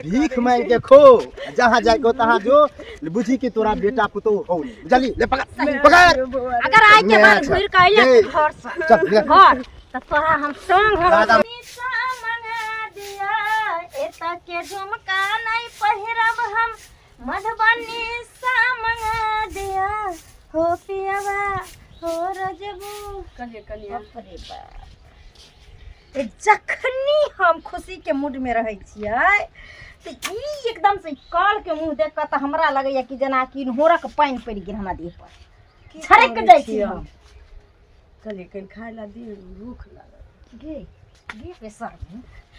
भीख मांग के खो, जहाँ जाए को तहाँ जो, बुझी कि तोरा बेटा पुतोह हो नहीं। बुझली? ले पकड़ पकड़। अगर आइ के बाद अच्छा। घुर के अइला ए, घर से चल निकल। घर त तोरा हम संग हम दादा। मंगा दिया एत के झुमका नहीं पहिरब हम मधुबनी सा मंगा दिया हो पियावा हो रजबू। कहिए कनिया। बाप रे बाप, ए जखनी हम खुशी के मूड में रहै छियै तऽ ई एकदम से कल के मुंह देख कऽ तऽ हमरा लगैया कि जेना कि नोरक पानि पड़ि गेल हमरा देह पर, छरकि जाइ छी हम। कहलिए कनि खाय ला दियौ, भूख लागल। गे गे बेसर,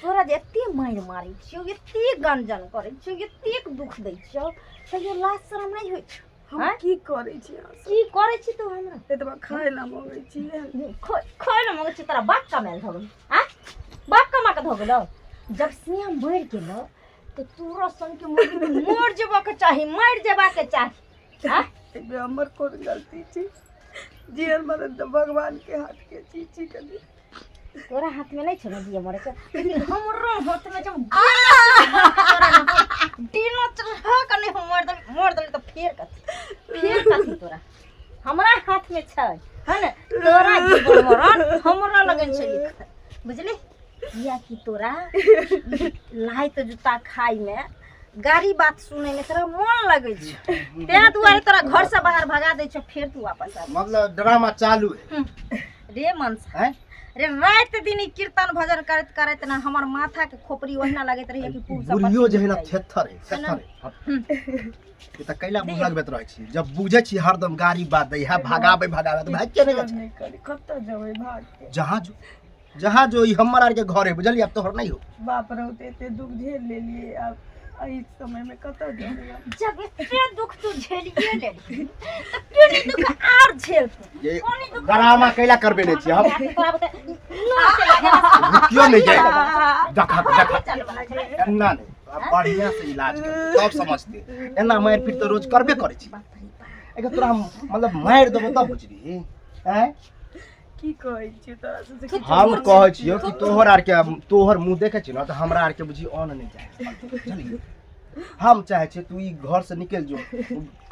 तोरा जे एते मारि मारै छियौ, एते गंजन करै छियौ, एतेक दुख दै छियौ, तैयो लाज शरम नहि होइ छौ? हम आँय? की करै छी अहाँ सब? की करै छी तू हमरा? एतबा खाय ला मंगै छी। खोइ लए मङ्गै छी? तोरा बाप कमायल धऽ गेलौ? आँय, बाप कमा कऽ धऽ गेलौ? जब सिया मरि गेलौ तऽ तोरा सनके मौगी मरि जेबाके चाही, मरि जेबाके चाही। आँय? एहिमे हमर कोन गलती छै? जीवन मरण तऽ भगवान के हाथ के चीज छी कनि। तोरा हाथमे नहि छौ ने जिए मरे के, लेकिन हमरो हाथमे जब डीनो चढ़ा कऽ नहि हम मारि देली, मारि देली तऽ फेर कथी, फेर कथी? तोरा हमरा हाथमे छै है ने? तोरा जीवन मरण हमरा लगन छै लिखल, बुझली? कियाकि तोरा लाइत जूता खाइमे, गाड़ी बात सुनैमे तोरा मन लगै छै, ताहि दुआरे तोरा घरसँ बाहर भगा दै छौ, फेर तू वापस आबि। मतलब ड्रामा चालू है। रे मनसा। हैं? रे, राति दिन ई कीर्तन भजन करैत करैत ना हमर माथा के खोपड़ी ओहिना लगैत रहैया कि पूब से बुढ़ियो जे है ना पश्चिम जाइए। थेथर है, थेथर है। ई तऽ कैला मुँह लगबैत रहै छी? जब बुझै छी हरदम गाड़ी बात दै है, भगाबै भगाबै तऽ भागि के नहि जाइ छै। नहि करी, कतऽ जेबै भाग के? जहाँ जो, जहाँ जो, ई हमर आर के घर है, बुझलियै? आब तोहर नहि हो। बाप रहते एते दुख झेल लेलियै, आब एहि समय में कतऽ जेबै हम? जब एते दुख तू झेलिए लेलही तऽ केनी दुख आर झेलतै? ये कोनी दुख डरामा कैला करबे नहि छी हम। तोरा बता न रुकियो नहि जाए, देखा देखा। चल बला छै। एना नहि, आब बढ़िया से इलाज कर तब समझते। एना मारि पीट तऽ रोज करबे करै छी। एकर तोरा हम मतलब मारि देबो तब बुझबही? आँय? की कहै छी तोरा से कि हम कहै छियौ कि तोहर आर के तोहर मुँह देखै छी ने तऽ हमरा आर के बुझी अन्न नहि चाही, बुझलियै? हम चाहै छियै तू ई घर से निकलि जो,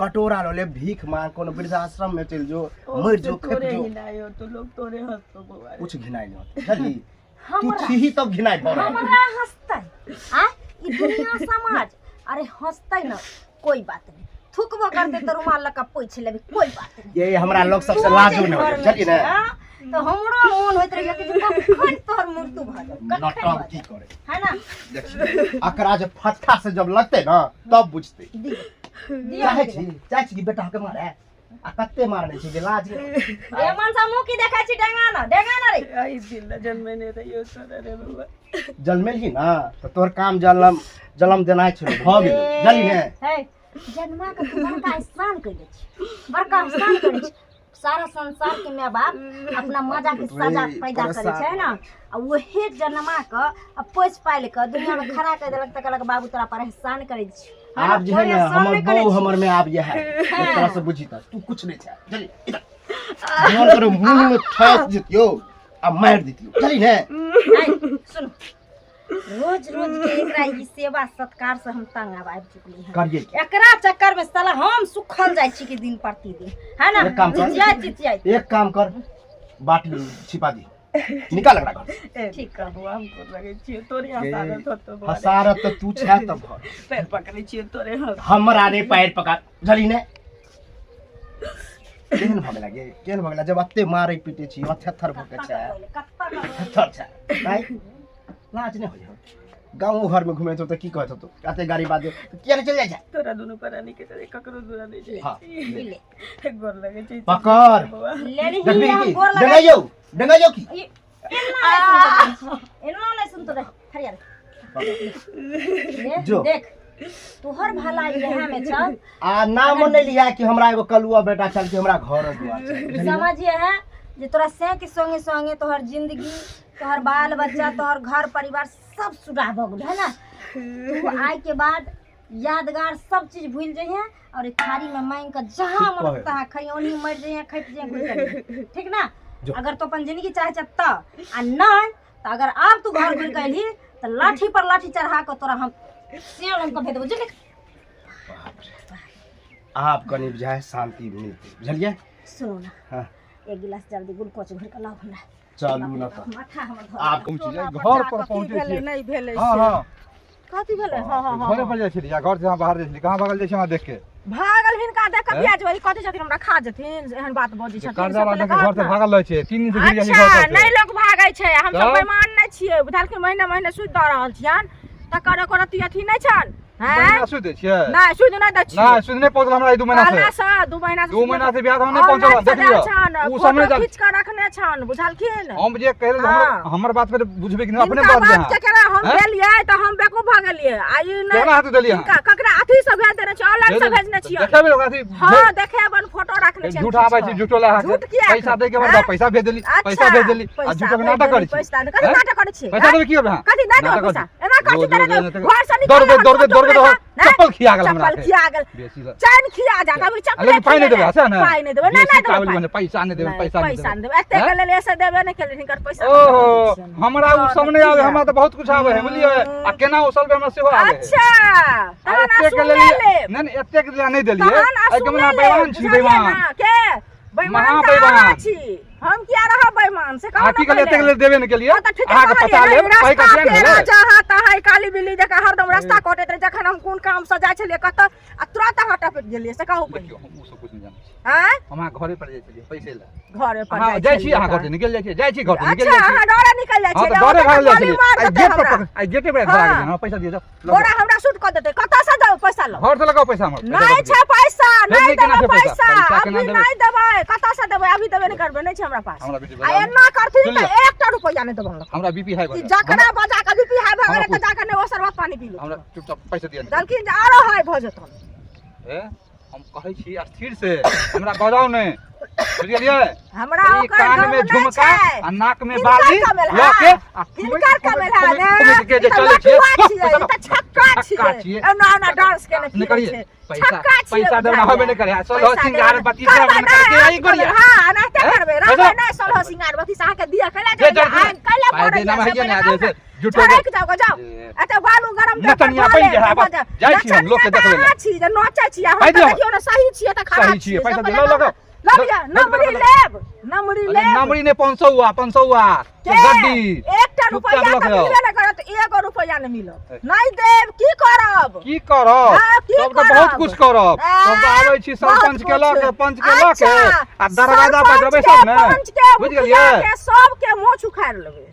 कटोरा लऽ ले, भीख मांग, कोनो वृद्धाश्रम में चलि जो, मरि जो, खपि तोरे जो। हिनाइ होतो, लोग तोरे हंसतो बौआ रे। कुछ घिनाइ नहि होतै, बुझलही? तू हमरा छीही तब घिनाइ भऽ रहल। हमरा हंसतै आ ई दुनिया समाज? अरे हंसतै न, कोई बात नहीं, थुकबो करतै तऽ रुमाल लऽ कऽ पोछि लेबै, कोई बात नहीं। ये हमरा लोग सबसे तू लाजो जे नहि होइए, घरमे बुझलियै ने? छियै, तऽ हमरो मोन होइत रहैया कि जे कखन तोहर मृत्यु भऽ जाउ, कखन भऽ नौटंकी जाउ, करे है ना? देखियौ, एकरा जे फट्टा से जब लगतै ने तब बुझतै। दियौ दियौ। चाहै छी कि बेटा के मारे? आ कते मारने छी जे लाज नहि? रे मनसा, मुँह की देखै छी? डेंगा न, डेंगा न रे। एहि दिन ला जन्मेने रहियो तोरा रे बौआ। जन्मेलही ने तऽ तोहर काम जन्म जन्म देनाइ छलै, भऽ गेलै, बुझलही ने? हे जन्मा के तू बड़का एहसान कैले छी, बड़का एहसान करै छी। सारा संसार के माय बाप अपना मजा के सजा रे, पैदा करै परेशान। छै ना, आ वहे जन्मा के आ पोसि पालि के दुनिया में खड़ा कर देलक तऽ कहलक बाबू तोरा पर एहसान करै छी। है ना? आब जे है कोइ ने एहसान हमर नहि करै बहू छी। हमर में आब यह है एक तरह से बुझी तऽ तू कुछ नहीं छै, चल इधर। मन करो मुंह में ठस दितियो आ मारि दितियो, चली ने? आइ, सुन, रोज रोज के एकरा ई सेवा सत्कार से हम तंग आब आबि चुकली हैं। करिए की? एकरा चक्कर में साला हम सुखल जाइ छी कि दिन प्रतिदिन, है ना? एक काम कर। चिचियाइ चिचियाइ। एक काम कर, बाटी छिपा दी, निकाल एकरा घर से। ए ठीक। कर बौआ, हम गोर लगै छियौ, तोरे हसारत होतो बौआ रे। हसारत तऽ तू छै तऽ भर। पैर पकड़ै छियौ, तोरे हंस। हमरा रे पैर पकड़, बुझली ने? केहन भऽ गेला गे, केहन भऽ गेला? जब एते मारै पीटे छी, अथेथर भऽ के छै। कत्ता थेथर छै। नहीं लाज नहि होइ? गाँव घरमे घुमै छौ तऽ की कहत होतौ? एते गाड़ी बाजे किया नहि चलि जाइ छै? तोरा दुनू प्राणी के डरे ककरो दूरा नहि जाइ छी। ले। गोर लगै छी। पकड़। बौआ। लेलही। देखबी हम की गोर लगा डेंगाइयौ, डेंगाइयौ की? ई एना नहि सुनतो, एना नहि सुनतो रे, हरियर ले। जो। देख, तोहर भलाई इएह में छौ। आ नाम नहि लिया कि हमरा एगो कलुआ बेटा छल कि हमरा घर दुआर छल, बुझलियै? समझिए है जे तोरा से के संगे संगे तोहर जिंदगी, तोहर बाल बच्चा, तोहर घर परिवार सब सुराह भऽ गेल है ना? तू आइ के बाद यादगार सब चीज भूल जइहे और ई थारी में मांग के जहाँ ठीक मन कहै। तहाँ खइहे, ओनही मरि जइहे, खपि जइहे, घुरि के अइहे। ठीक ना? जो। अगर तो अपन जिंदगी चाहे छ तऽ, आ नहि तऽ अगर आब तू घर घुरि के अयलही तऽ लाठी पर लाठी चढ़ा कऽ तोरा हम से हम कह देबो बुझली। बाप रे, आब कनि बुझाय शांति मिलतै, बुझलियै? सुनू ना। हाँ। एक गिलास जल्दी ग्लूकोज भरि कऽ लाउ हमरा। चलू ना तऽ। माथा हमर धर। आब पहुँच जाइ टोला घर जा पर कऽ की पहुँचै भेलै छियै। नहि भेलै हँ से। हँ। कथी भेलै? हँ हँ हँ। घरे पर जाइ छलियै, घर से अहाँ बाहर जाइ छलियै, कहाँ भागल जाइ छी अहाँ देख के? भागल हिनका देख कऽ हैं? किया जेबै? ई कथी छथिन, हमरा खा जेथिन? एहन बात बजै छथिन कर्जा से वाला पहिले के घर कहत से ने। भागल रहै छै, 3 दिन से घुरि जाइ छै अच्छा घर पर नहि से। लोक भागै छै, हमसब तब? बेईमान नहि छियै, बुझलखिन? महीने महीने सूद दऽ रहल छियनि, तकर एको रत्ती अथी नहि छनि। हैं? महीना सूद दै छियै? नहि, सूद नहि दै छियै। नहि, सूद नहि पहुँचल हमरा ई 2 महीना से। कहला से 2 महीना से 2 सूद महीना नहि से ब्याज हम नहि पहुँचल, ऑनलाइन देख से लियौ। देल छनि, ओ सब नहि फोटो जान। खींच कऽ रखने छनि, बुझलखिन? हम जे कहले हाँ। हमर बात पर बुझबै कि नहि अपने हिनका बात जे बात अहाँ। के केना हम हैं? देलियै तऽ हम बेवकूफ भऽ गेलियै आ ई नहि। केना हाथ देलियै अहाँ? हिनका ककरा अथी से भेज देने छियै, ऑनलाइन से भेजने छियै। देखेबै ओकरा अथी। हाँ देखेबन, फोटो रखने छियै। झूठ आबै छै, झूठो ला झूठ किया? पैसा दै के बाद हैं? पैसा भेज देली, अच्छा, पैसा भेज देली आ पैसा झूठो के भेज नाटक देली, करै छी। पैसा कथी हैं? नाटक करै छियै? पैसा हैं? देबै की करबै अहाँ? कथी नहि देबै नाटक पैसा? करै छी। एना कथी रोज देने रोज देबै? एना घर से निकल दौड़बै दौड़बै दौड़बै दौड़बै, चप्पल खिया गेल हमरा चप्पल के। खिया गेल, बेसी चैन खिया जा कभी चप्पल। लेकिन पाइ नहि देबै, अच्छा ने? पाइ नहि देबै, नहि बेसी नहि देबै काबिल पाइ। बने, पैसा नहि देबै, नहि, पैसा नहि पैसा देबै। नहि देबै। एते हैं? के लेल ऐसे देबे नहि केलियै, हिनकर पैसा ओहो, नहि देबै। हमरा उ सब नहि आबै, हमरा तऽ बहुत कुछ आबै है, बुझलियै? आ केना उसलबै हमरा सेहो आबै है। अच्छा आ तहन एतेक के असुले लेल लेब। नहि नहि, एतेक के नहि देलियै। तहन एहि के असुले मने लेब, बेईमान छी, बुझलियै बेईमान। ना? के बेईमान? महा तऽ अहाँ बेईमान। छी, हम किया रहब बेईमान से कहू अहाँ ने की कहलियै? पहिले। एतेक के लेल देबे नहि केलियै। हाँ, तऽ ठीके अहाँके कहलियै पता ने, लेब, पाइ रास्ता ककरा ने पेरा भेलै? जहाँ तहाँ ई काली बिल्ली जकाँ हरदम रास्ता कटैत रहै। जखन हम कोन काम से जाइ छलियै कतऽ आ तुरंत अहाँ टपकि गेलियै, से कहू पहिले। देखियौ, हम उ सब कुछ नहि जानै छी। आँय? हम अहाँ घरे पर जाइ छलियै पैसे लए। घरे पर अहाँ जाइ छी, छलियै अहाँ घर तऽ। से निकलि जाइ छी, जाइ छी घर से निकलि अच्छा जाइ छी। अहाँ डरे निकलि जाइ हँ छियै तऽ ने, डरे ओतऽ भागल जाइ गोली छलियै। मार आइ देतै गेट पर हमरा। पकड़, आइ गेटे पर धरा हाँ। गेलै। हँ, पैसा दिअ, जाउ। लऽ बोरा जाउ। हमरा सूट कऽ देतै, कतऽ से जाउ पैसा लऽ? घर से लगाओ पैसा हमर। पैसा नहि दऽ छै पैसा, फेर नहि नहि केना देबै छै पैसा? पैसा, पैसा केना अभी देबै? नहि देबै, कतऽ से देबै? अभी देबै नहि करबै, नहि छै हमरा पास। हमरा बेटी आ बजा एना करथिन सुन तऽ लिअ। एकटा रुपैआ नहि देबनि। हमरा बीपी हाई भऽ ई गेल। जकरा बजा कऽ बीपी हाई भऽ हमरा गेलै तऽ पूछ। जाकऽ नहि ओ शरबत पानी पी लो। हमरा चुपचाप पैसा दिअ ने। देलखिन जे आरो हाई भऽ जेतनि। ए, हम कहै छी स्थिर से, हमरा बजाउ नहि, बुझि गेलियै? हमरा ई ओकर कान गम में नहि झुमका छै। आ नाक में हिनकर बाली कमेल लऽ के है। आ हिनकर कमेल है ने। ठुमकि के जे ई तऽ चलै छियै। लटुआ छियै, ई तऽ छक्का छक्का छियै। छियै। एना एना डांस केने फिरै निकलियै। छै। पैसा छक्का छियै पैसा देना बुझाइया। होबे नहि करे। आ सोलह पैसा सिंगार देबै। बत्ती सब करबै नहि करे। नहि, ई करियै। हाँ, एनाहिते हैं? करबै। पैसा रहबै नहि सोलह सिंगार बत्ती से अहाँके दिअ कैला जे जाइया? जल्दी आइ कैला पाइ पड़ैया देना से होइए पहिले ने कहू जे ने। झूठो के झड़कि जाउ गो, जाउ। जे एते बालू गरम देह पर नचनिया धऽ बनि लेब, जाइ है, भऽ बस। जायत। जाइ छी हम लोकके नचनिया तऽ देखबै लए। अहाँ छी जे नचै छी, हम पाइ तऽ दिअ। देखियौ ने सही छियै तऽ खराब सही छियै, छियै, से पैसा पहिले दिअ, लऽ कहू ने। लगाउ। लऽ लिअ, नमरी लेब, नमरी अरे लेब। नमरी ने 500, 500 के? गड्डी एकटा चुपचाप रुपैआ लऽ तऽ के जाउ। मिलबे नहि करत, एगो रुपैआ नहि मिलत। नहि देब, की करब? की करब? हाँ, की तब तऽ बहुत करब? कुछ करब। तब तऽ आबै छी बहुत सरपंच के लऽ के, कुछ। पंच के लऽ के अच्छा, आ दरवाजा पर सरपंच देबै के, सब ने, पंच के, बुझि मुखिया गेलियै? के, सबके मोछ उखाड़ि लेबै।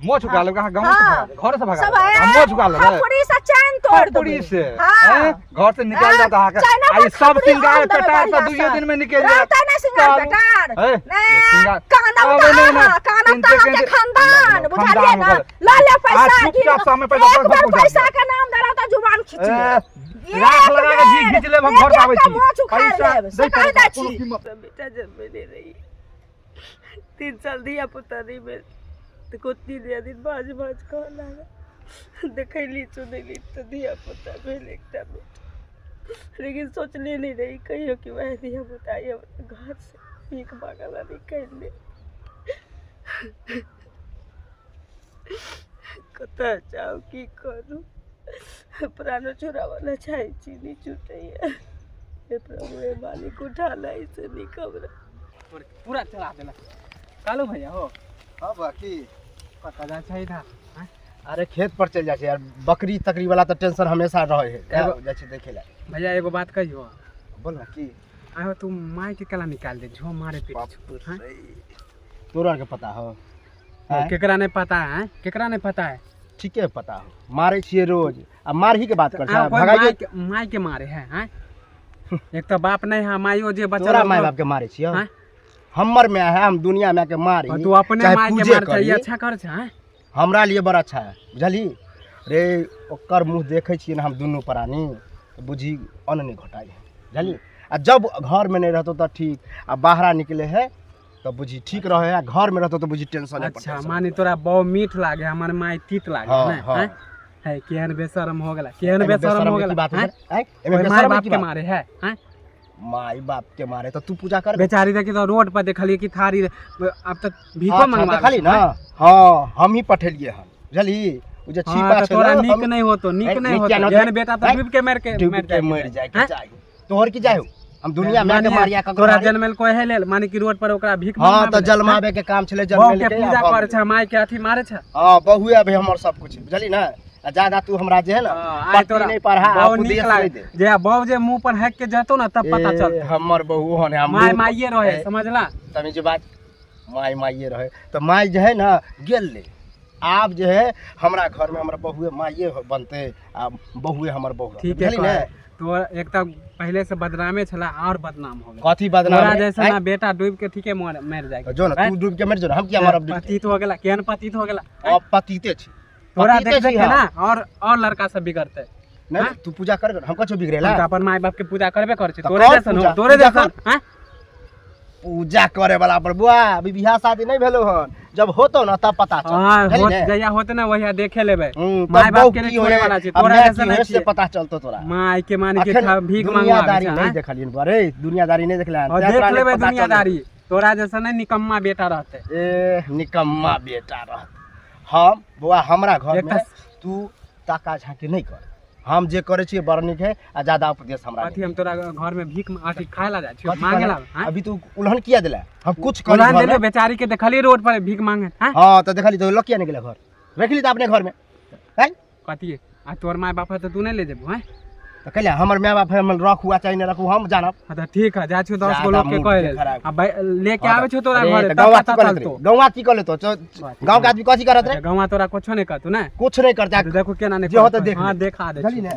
मोछ उखा लेबै अहाँ गाँव से? हाँ। भगा घर से भगा सब देबै, हम मोछ उखा लेबै खपड़ी से चैन तोड़ देबै। खपड़ी से? हाँ। हैं? घर से निकाल देत अहाँके। चैना आ ई पर सब खपड़ी सिंगार आन देबै पेटार तऽ बढ़िआँ दुइये से। दिन में निकलि जायत। रहतै नहि सिंगार चलू। पेटार। हे, ने, सिंगार कानब अबे तऽ नहि, नहि, अहाँ, कानब तऽ किनते अहाँके किनते- खानदान, बुझलियै खानदान ने? ओकर। लऽ ले आ पैसा, चुपचाप गिन। सामने पैसा एक पर बेर पहुँचा पैसा दिअ। के नाम देलहुँ तऽ जुबान खींच ए, लेब। राख एक लगा के जी बेर, घीच लेब, हम घर एक पर आबै एकटा छी। मोछ उखाड़ि पैसा लेब, से दै कहि पड़त दै कोनो छी। कीमत। बेटा जन्मेने रही 3 साल धिया पुता नहि भेल तऽ गोतनी दियादिन भाँज भाँज कहऽ लागल। देखैली सुनैली तऽ धिया पुता भेल एकटा बेटा, लेकिन सोचने नहि रही कहियो कि वएह धिया पुता आइ हमरा घरसँ भीख माँगऽ लए निकलि लेत। कतऽ जाउ, की करू? प्राणो छोड़ाबऽ लए चाहै छी, नहि छूटैए। हे प्रभु, हे मालिक, उठा लै एहिसँ नीक हमरा। पूरा चला देलक कालू भैया हो। हाँ बाकी कतऽ जाइ छै इधर? आँय? अरे खेत पर चलि जाइ छै यार, बकरी तकरी वाला तऽ टेंशन हमेशा रहै है। जाइ छै देखै लए। भैया, एगो बात कहियो? बोल ना, की? आहो, तू माय के कला निकाल दे झो मारे पीट छौ, हाँ? तोरा आरके पता हो? आँय? केकरा नहीं पता है, केकरा नहीं पता है? ठीके पता हो, मारै छियै रोज आ मारही के बात कर आहो, कोई भगाइए। माय के मारे है, हाँ? एक तो बाप नहीं है, माइयो जे बचल तोरा रहलो। माय बाप के मारै छियै? आँय? हमर माय है, हम दुनिया माय के मारी और तू अपने चाहे माय के पूजे मार करी। चाहिए, अच्छा कर छे, हाँ? हमरा लिए बड़ा अच्छा है, बुझलही रे? ओकर मुँह देखै छियै ने हम दुनू प्राणी तऽ बुझी अन्न नहि घोटाइ है, बुझलही? आ जब घरमे नहि रहतौ तऽ ठीक, आ बाहरा निकले है तऽ बुझी ठीक रहे है, आ घरमे रहतौ तऽ बुझी टेंशन। अच्छा, मानी तोरा बहु मीठ लागे, हमार माय तीत लागे। हाँ, ने, हाँ। हाँ? है, केहन बेशरम हो गेला, केहन एमे बेशरम हो बेशरम की गेला, बात हाँ? है? आँय? एमे कोई माय बेशरम बाप की के बात? मारे है, हाँ? माय बाप के मारे तऽ तू पूजा कर। बेचारी देखी तो रोड पर देखलिए कि थारी अब तक भीखो अच्छा, मंगवा देखली ना? हाँ, हम ही पठेलिए हन, बुझलही? उ जे हाँ, छिपा तऽ छै तोरा ने, नीक हम नहि होतो, नीक ए, नहि नीक होतो। किया नहि जेहन होतै? बेटा तऽ हैं? डूबि के मरि के डूबि मरि के जाय मरि जाय के हैं? चाही। तोहर की जाय हो? हम दुनिया में के मानिए, मारिया ककरो तोरा मारी? जनमेल को एहे लेल माने कि रोड पर ओकरा भीख हाँ मांगना तऽ भेलै। जलमाबे के काम छलै बहू जलमेल के के पूजा आ भऽ करे गेलै। छै, माय के अथी मारे छै। हाँ बहुए अभी हमर सब कुछ बुझली ना। आ ज्यादा तू हमरा जे है ना हाँ, आइ पट्टी तोरा नहीं पढ़ा बहू आ नीक उपदेश नहीं लागे दे। जे बहू जे मुंह पर हैक के जतो ना तब पता ए, चलतौ। हमर बहु होने हम माय मुँह- माइये रहे ए, समझला। तमीज बात माय माइये रहे तऽ माय जे है ना गेल ले। आब जे है हमरा घर में हमर बहुए माइये बनते आ बहुए हमर बहु रहतै, ठीक है बुझली ने। तो एक तऽ पहले से बदनामे छला और बदनाम हो गेल। कथी बदनाम तोरा है? जैसा आँय? ना बेटा डूब के ठीके मर मर जाए। जो ना तू डूब के मर जो ना, हम किया मरब डूब के? पतित हो गेला, केहन पतित हो गेला। अब पतिते छी। तोरा पतिते देख देख छी के हम। ना और लड़का सब बिगड़ते। नहीं, तू पूजा कर, हम कछो बिगड़ेला? हम तऽ अपन माय बाप के पूजा करबे करै छी। तऽ तोरे कर जैसन हो, पूजा, तोरे पूजा जैसन कर। हैं? पूजा करे वाला पर बुआ अभी बियाह शादी नहीं भेलो हन, जब होतो ना तब पता चल। हाँ, बुझली होत ने? जहिया होते ना वहिया देखे लेबै। तब माय बाप बहू के नहीं की छोड़े होए, वाला छी, अब तोरा माय जैसन की नहीं होए से छियै। पता चलतो तोरा। माय के मान के अखन भीख मांगवा दुनियादारी छै, नहीं हैं? देखलियन बुआ रे, दुनियादारी नहीं देखलियन। और तें देख तोरा नहीं लेबै पता चलल। दुनियादारी, तोरा जैसा नहीं निकम्मा बेटा रहते। ए निकम्मा बेटा रहत हम बौआ। हमरा घर एकटा में तू ताका झांकी नहीं कर, हम जे करे छियै बड़ नीक है आ ज्यादा उपदेश हमरा अथी हम तोरा घर में भीख अथी खाए ला जाइ छियौ, कथी मांगे ला कहले? हैं? अभी तू उल्हन किया दिला? हम कुछ करी उड़ान घर देले में? बेचारी के देखली रोड पर भीख मांगे हैं? हाँ तो देखली तो लकिया नहीं गेलै घर, रखली तऽ अपने घर में हैं? कथी आ तोर माय बाप है तऽ तू नहीं ले जेबू हैं? तऽ कैला हमर माय बाप हमर रखू आ चाहे नहि रखू हम जानब। हाँ तऽ ठीक है, जाइ छियौ 10 गो ज्यादा लोग के मूड कह के लेल खराब। आ लेके आबै छियौ तोरा अरे, घरे तऽ तब गौआ पता की कऽ लेत चलतौ। रे? गौआ की कऽ लेतौ? गाँव के आदमी कथी करत रे? अच्छा, गौआ तोरा कुछो नहीं कहतौ ने? कुछ नहीं करता। देखो केना नहीं जे होतै करतौ। देख हाँ ले। देखा दे बुझली ने?